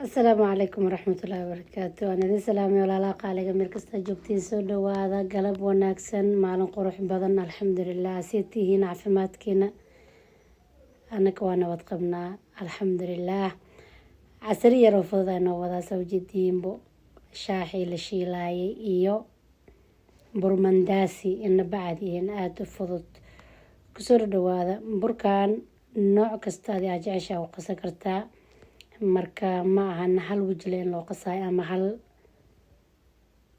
Asalaamu calaykum waraxmatullaahi wabarakaatu. Waan idin salaamay, walaalaha qaaliga, meel kasta joogtiin. Soo dhawaada, galab wanaagsan, maalin qurux badan. Alxamdulilah, see tihiin? Caafimaadkiina? Anaka waa nabad qabnaa, alxamdulilah. Casari yaroo fudud ay noo wadaa, soo jeediinbo, shaaxii la shiilaayay iyo burmandaasi inaba caadiyiin, aada u fudud. Kusoo dhawaada. Burkan nooc kasta adi aa jeceshaa u qasan kartaa. Marka ma ahan hal wajile in loo qasaayo ama hal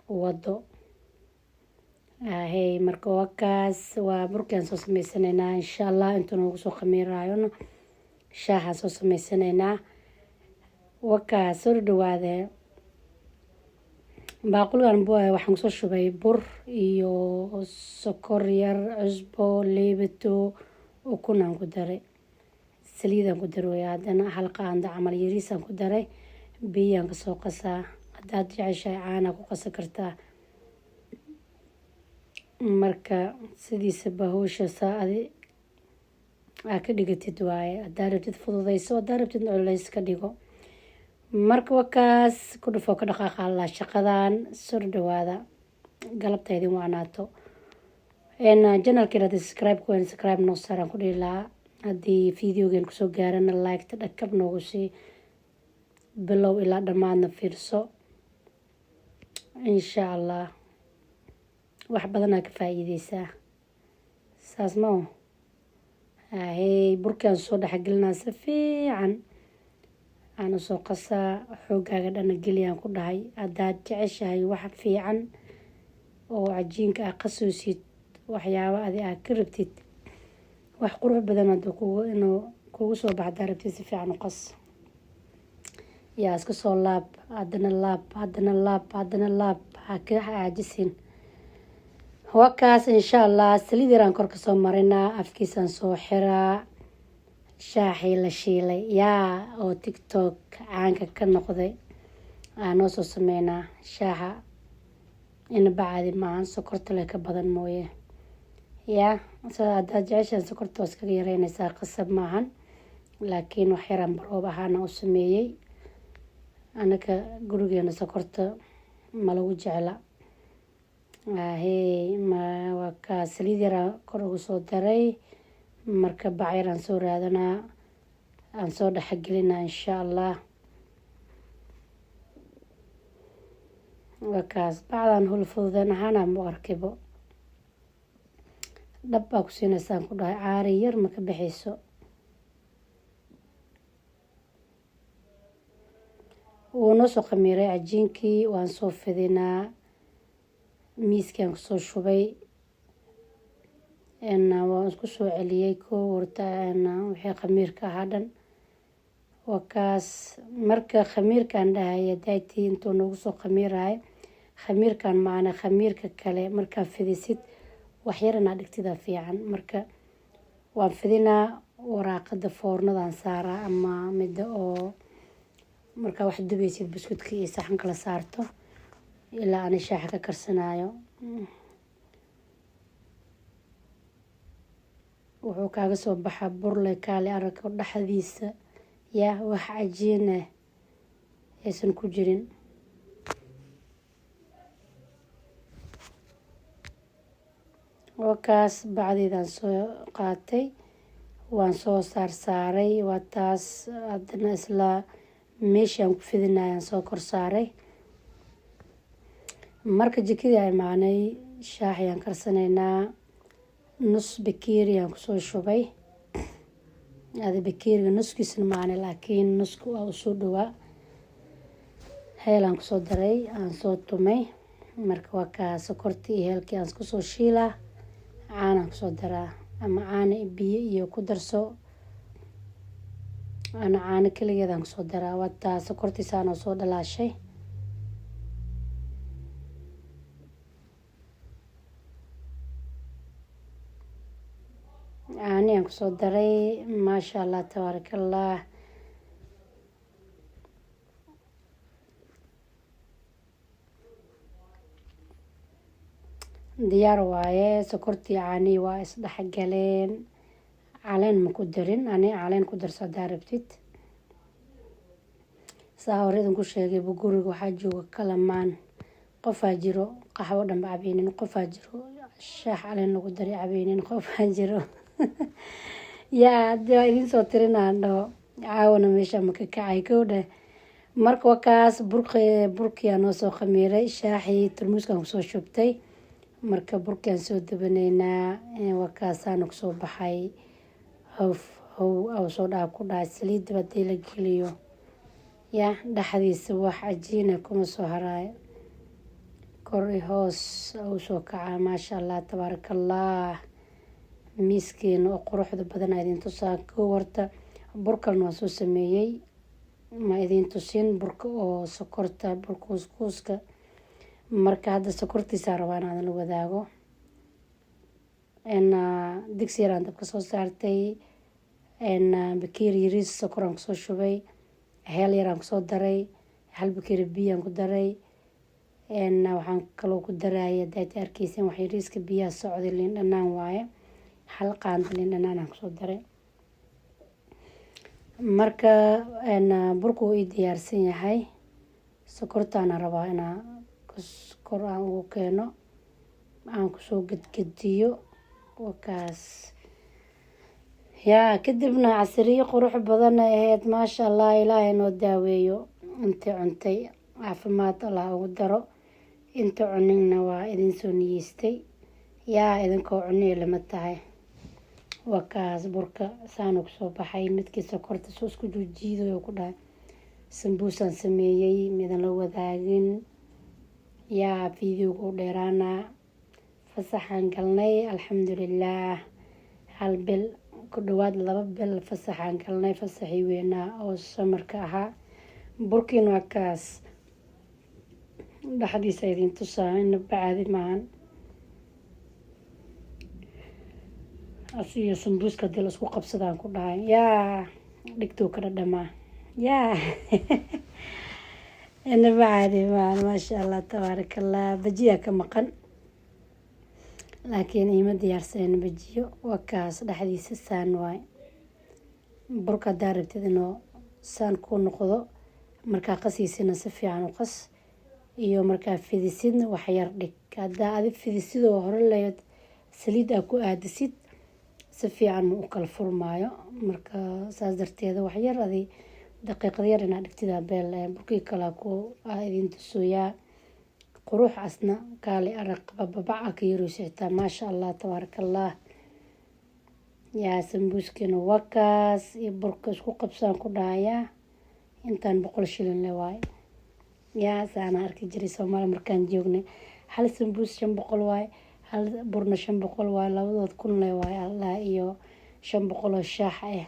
wado ahey. Marka wakaas waa burkaan soo sameysanaynaa, insha Allah. Intuu noogu soo khamiiraayona shaaxaan soo sameysanaynaa. Wakaas, soo dhawaade. Baaquligan waxaan kusoo shubay bur iyo sokor yar, cusbo, liibato, ukun aan ku daray, saliidaan ku darooya, haddana hal qaando camal yariisaan ku daray, biyaan kasoo qasaa. Haddaad jeceshahay, caana ku qasan kartaa. Marka sidiisaba hawsha saa adi aa ka dhigatid waaye. Haddaa rabtid fududeyso, haddaa rabtid culays ka dhigo. Marka wakaas, ku dhufoo ka dhaqaaqaalaa shaqadan. Soo dhawaada, galabta idin wacnaato. Channelkeena hadii subscribe ku subscribe noo saaraan ku dhihi lahaa. Haddii videogan kusoo gaarana, like-ta dhakab noogu sii, bilow ilaa dhammaadna fiirso, insha Allah wax badanaa ka faa-iideysaa. Saas ma o ahey. Burkaan soo dhexgelinaa, si fiican aan usoo qasaa. Xoogaaga dhana geliyaan ku dhahay. Haddaad jeceshahay wax fiican oo cajiinka ah qasoosid, waxyaabo adi aad ka rabtid, wax qurux badan hada kugu inuu kugu soo bax hadaa rabtid, si fiican u qas. Yaa iska soo laab, haddana laab, haddana laab, haddana laab, ha ka caajisin. Wakaas, insha Allah saliid yaraan kor kasoo marinaa, afkiisaan soo xiraa. Shaaxii la shiilay yaa oo TikTok caanka ka noqday aa noo soo sameynaa. Shaaxa inaba caadi maahan, sokorta le ka badan mooye. Yaa haddaad jeceshaan, sokorta waa iskaga yareynaysaa, qasab maahan, laakiin wax yaraan baroob ahaana u sameeyey. Anaka gurigeena sokorta ma lagu jecla. Ahey, ma waa kaa, saliid yaraa kor ugu soo daray. Marka bac yaraan soo raadanaa, aan soo dhexgelinaa, insha Allah. Waa kaas, bacdan hul fududeen ahaana ma arkibo, dhab baa ku siinaysaan ku dhahay, caari yar ma ka baxayso. Wuu noo soo khamiiray cajiinkii, waan soo fidinaa, miiskaan kusoo shubay, waan isku soo celiyey koo horta wixii khamiirka ahaa dhan. Waa kaas. Marka khamiirkaan dhahaya daatii intuu noogu soo khamiirahay, khamiirkan maana khamiirka kale markaa fidisid, waxyar inaad dhigtida fiican. Marka waan fidinaa, waraaqada foornadan saaraa ama mida oo markaa wax dubaysid, buskudka iyo saxanka la saarto, ilaa ani shaaxa ka karsanayo. Wuxuu kaaga soo baxaa burle kaale aragko dhexdiisa, yaa wax cajiin ah aysan ku jirin. Wakaas, bacdeydaan soo qaatay, waan soo saarsaaray. Waa taas, haddana isla meeshii aan ku fidinayaan soo kor saaray. Marka jikadii a imaanay, shaaxiyaan karsanaynaa. Nus bakeeriyaan kusoo shubay. Ada bakeeriga nuskiisna maana, laakiin nuska waa usoo dhawaa. Heelaan kusoo daray, aan soo tumay. Marka waa kaa, sokortii iyo heelkii aan iskusoo shiilaa, caanaan kusoo daraa, ama caana biyo iyo ku darso, ana caano keligeedaan kusoo daraa. Waa taa, sokortiisaanoo soo dhalaashay. Caani aan kusoo daray, maasha Allah, tabaaraka Allah. Diyaar waaye, sokortii caanihii waa isdhexgaleen. Caleen ma ku darin ani, caleen ku darso hadaa rabtid. Saa hore idinku sheegayba, guriga waxaa jooga kalamaan. Qofaa jiro qaxwo dhanba cabeynin, qofaa jiro shaax caleen lagu daray cabeynin, qofaa jiro. Yaa hadii waa idiin soo tirinaan dhaho, caawana meesha ma ka kacay kowdha. Marka wakaas burkiyaa noo soo khamiiray, shaaxii tarmuuskan kusoo shubtay. Marka burkiaan soo dabanaynaa. Wakaasaana kusoo baxay. Howf how aw soo dhaha ku dhahay. Saliidaba hadii la geliyo, ya dhexdiisa wax cajiina kuma soo haraayo, kor i hoos u soo kacaa. Maasha Allah, tabaaraka Allah. Miiskeena oo quruxda badan aa idin tusaa. Kow horta burkalna waa soo sameeyey, ma idin tusin burka oo sokorta, bur kuuskuuska. Marka hadda sokortiisa rabaa inaan la wadaago. Digsi yaraan dabka soo saartay, bakeeri yariis sokoraan kusoo shubay, heel yaraan kusoo daray, hal bakeeri biyaan ku daray. Waxaan kaloo ku daraya, hadaad arkeysin, wax yariiska biyaha socday, liin dhanaan waaye. Hal qaando liin dhanaan aan kusoo daray. Marka burku wuu ii diyaarsan yahay. Sokortaana rabaa inaa kor aan ugu keeno, aan kusoo gedgediyo. Wakaas yaa. Kadibna casiriyo qurux badan ahayd, maasha Allah. Ilaahay noo daaweeyo. Intii cuntay caafimaad Allah ugu daro, inta cunigna waa idin soo niyeystay. Yaa idinkoo cuniyo lama tahay. Wakaas burka saanu kusoo baxay, midkii sokorta soo isku juujiidayo ku dhahay. Sambuusaan sameeyey, midan la wadaagin. Yaa videoga u dheeraanaa. Fasaxaan galnay, alxamdulilaah. Hal bil ku dhawaad, 2 bil fasaxaan galnay, fasaxii weynaa oo summerka ahaa. Burkiina waa kaas, dhexdiisa idin tusaa. Inaba caadi maahan. Asiga sambuuska hadii laisku qabsadaan ku dhahay, yaa dhigtuu ka dhadhamaa. Yaa inaba caadi maahan, maasha Allah, tabaaraka Allah. Bajiyaa ka maqan, laakiin iima diyaarsanen bajiyo. Waa kaas dhexdiisa, saan waay burka. Haddaa rabtid inuu saan ku noqdo, markaa qasiisina si fiican u qas, iyo markaa fidisidna wax yar dhig. Haddaa adi fidisid oo hore leed saliid aa ku aadisid, si fiican ma u kala furmaayo. Marka saas darteeda wax yar adi daqiiqad yar inaad dhigtid beel. Burkii kale ku idin tusooyaa, qurux asna kaali araq bababaca ka yareyso xitaa. Maasha Allah, tabaaraka Allah. Yaa sambuuskiina wakaas iyo burka isku qabsaan ku dhahayaa. Intaan 100 shilin le waaye. Yaa saana arki jiray Soomaaliya markaan joognay, hal sambuus 500 waaye, hal burna 500 waaye, labadood 1000 le waaye. Allah, iyo 500 oo shaax ah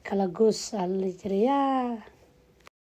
kala goos aa la jiray. Yaa.